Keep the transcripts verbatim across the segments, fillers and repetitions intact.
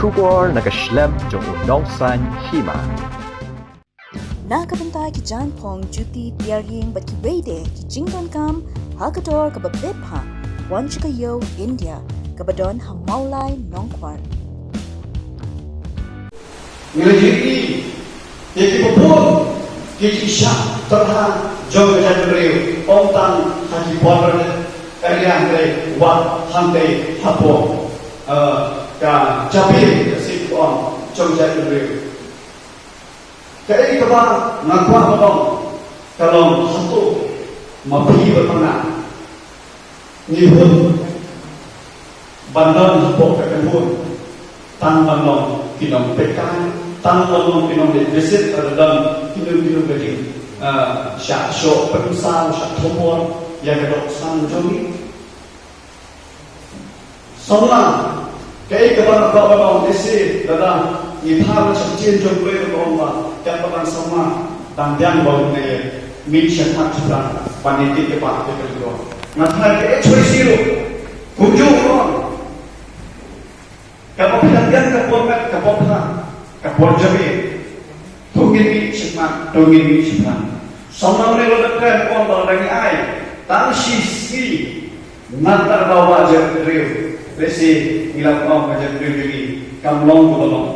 Khubor na ka shlem jong u nongsan hima. Na ka bynta ki jaiñphong, juti, tiar ïing bad kiwei de ki jingdonkam ha ka dor kaba bit bha, wan sha ka ïew India kaba don ha Mawlai Nongkwar. Ngi la ïohi ïa kiba bun ki jingshah tyrha jong ka jaitbynriew, ym tang ha ki border area hynrei wat hangtei hapoh, eh, ka jabieng, ka seng, ka ong, jong ka jaitbynriew. Kaei kaba nga kwah ban ong ka long, hato ma phi bad ma nga ngi hun ban don hapoh ka kynhun tang ban long ki nongpeitkai, tang ban long ki nongleit visit, lada don kino kino ka jing, ah, shah shoh pynsaw, shah thombor ïa ka dohkha jong ngi? Samla, kaei kaba nga kwah ban ong, lehse lada ngi phai sha ka ktien jong U Blei, ka ong ba katba dang samla, dang biang ba u ngi mih shakhmat shaphrang ban ïa kit kaba ïa ka jingdon. Nga phai ka H Y C ruh kumjuh ruh. Kaba phi dang biang ka por met, ka por phai, ka por jabieng, to ngin mih shakhmat, to ngin mih shaphrang. Samla, une u la dep kren, u ong ba lada ngi ai tang shi sngi na ka daw ba jaitbynriew, lehse ngi la ong ka jaitbynriew jong ngi kam long kaba long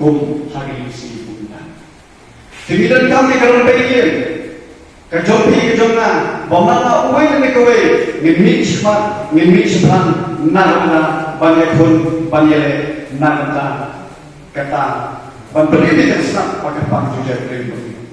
kum ha kine ki sngi kumta. Te ngi donkam ïa ka rangbah ïing, ka jong phi ka jong nga, ba ma nga uwei lane kawei ngin mih shakhmat, ngin mih shaphrang na ka bynta ban ïakhun ban ïaleh, na ka bynta kata ban pynlong ïa ka shnat bad ka pang jong ka jaitbynriew.